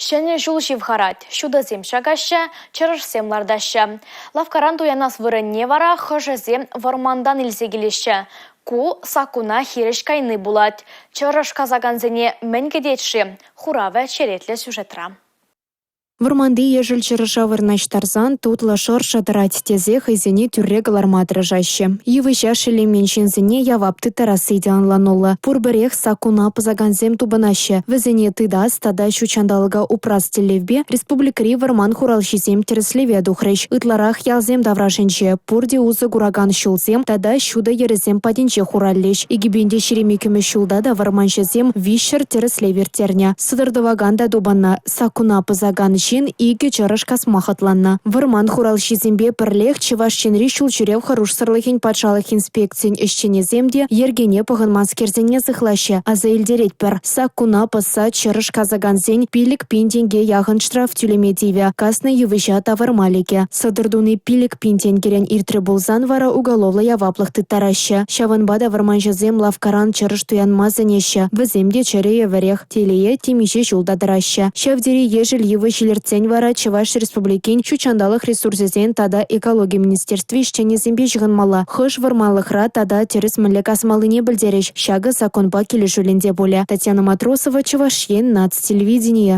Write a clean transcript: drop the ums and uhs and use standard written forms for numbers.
Ҫӗнӗ ҫул ҫывхарать. Ҫутӑсем ҫакаҫҫӗ, чӑрӑшсем лартаҫҫӗ. Лавккаран туянас вырӑнне вара хӑшӗсем вӑрмантан илсе килеҫҫӗ. Ку саккуна хирӗҫ кайни пулать. Чӑрӑш касакансене мӗн кӗтет-ши? Хуравӗ черетлӗ сюжетра. Вӑрманти ешӗл чӑрӑша вырнаҫтарсан тутлӑ шӑршӑ тӑрать тесе хӑйсене тӳрре кӑларма тӑрӑшаҫҫӗ. Йывӑҫа шеллемен ҫынсене явап тыттарасси те ӑнлануллӑ. Пур-пӗрех саккуна пӑсакансем тупӑнаҫҫӗ. Вӗсене тытас тата ҫут ҫанталӑка упрас тӗллевпе республикӑри вӑрман хуралҫисем тӗрӗслеве тухрӗҫ. Ытларах ялсем таврашӗнче пурте усӑ куракан ҫулсем тата ҫутӑ йӗрӗсем патӗнче хураллӗҫ. 2022 ҫулта та вӑрманҫӑсем 300 тӗрӗслев ирттернӗ. Сӑтӑр тӑвакан та тупӑннӑ. Саккуна пӑсакан ҫын икӗ чӑрӑш касма хӑтланнӑ. Вӑрман хуралҫисемпе пӗрлех Чӑваш Енри ҫул ҫӳрев хӑрушсӑрлӑхӗн патшалӑх инспекцийӗн ӗҫченӗсем те йӗркене пӑхӑнманскерсене сыхлаҫҫӗ, аса илтеретпӗр. Саккуна пӑсса чӑрӑш касакансен 5 000 тенке яхӑн штраф тӳлеме тивӗ, каснӑ йывӑҫа тавӑрма лекӗ. Сӑтӑр туни 5 000 тенкӗрен иртрӗ пулсан вара уголовлӑ яваплӑх тыттараҫҫӗ. Ҫавӑнпа та вӑрманҫӑсем лавккаран чӑрӑш туянма сӗнеҫҫӗ. Вӗсем те чӗрӗ евӗрех. Телее, темиҫе ҫул та тӑраҫҫӗ. Ҫав тери ешӗл йывӑҫ илӗртсен вара Чӑваш Республикин ҫут ҫанталӑк ресурсӗсен тата экологи министерстви ӗҫченӗсемпе ҫыхӑнмалла. Хӑш вӑрманлӑхра тата тӗрӗс мӗнле касмаллине пӗлтерӗҫ. Ҫакӑ законпа килӗшӳллӗн те пулӗ. Татьяна Матросова, Чӑваш Ен наци телевиденийӗ.